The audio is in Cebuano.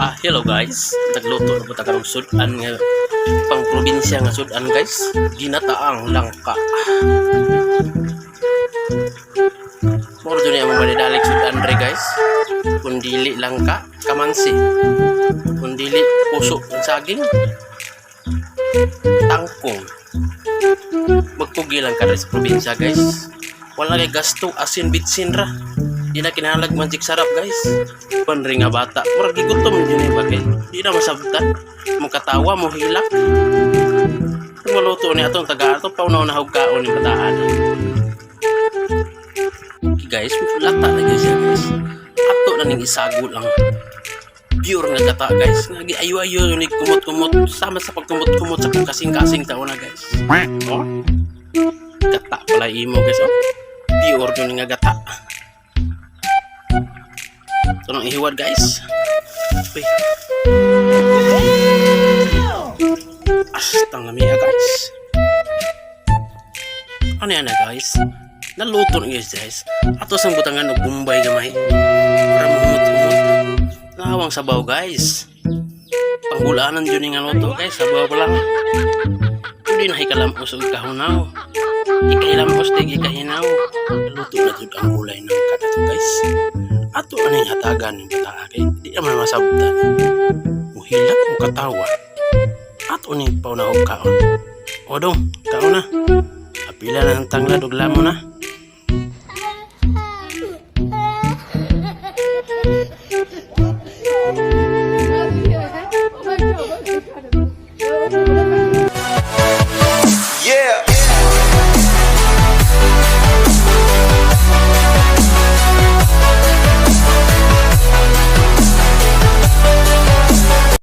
Ah, hello guys. Nagluto na po ta karong sudan nga pang probinsya nga sudan, guys. Ginataang langka. Moro jud ni ang manidalig sudan re, guys. Kung dili langka, kamansi. Kung dili puso ng saging, tangkong. Magpugi lang ka rin sa probinsya, guys. Wala kay gasto, asin bitsin ra. Di na kinahanglag Magic Sarap, guys. Panri nga bata. Murag gigutom yun eh ba kay di na masabtan. Mo katawa, mo hilak. Kung maluto ni atong taga ato pa una og kaon ni bataan. Okay, guys, lata na guys siya, guys. Ato na ning isago lang. Pure nga gata, guys. Nga ayo-ayo ni kumot-kumot sama sa pagkumot-kumot sa kung kasing-kasing tao na, guys. Oh. Gata pala imo, guys, oh. Pure yun nga gata. Ito nang ihiwad, guys. Uy. Astang lamia, guys. Ano yan na, guys? Naluto na guys guys. Ato sang butangan og bombay gamay. Para mahumot-humot. Nawang sabaw, guys. Panggulanan jud ni nga luto, guys. Sabaw pa lang. Hindi na hikalamos og kahunaw. Ikahilamos tig ikahinaw. Luto na jud ang gulay ng kadato, guys. Ato aning hatagan ng bata kay di naman masabtan. Muhilak mo katawa. Ato ning paunahog kaon. O dong, kaon na. Apila na ang tanglad og lamon na.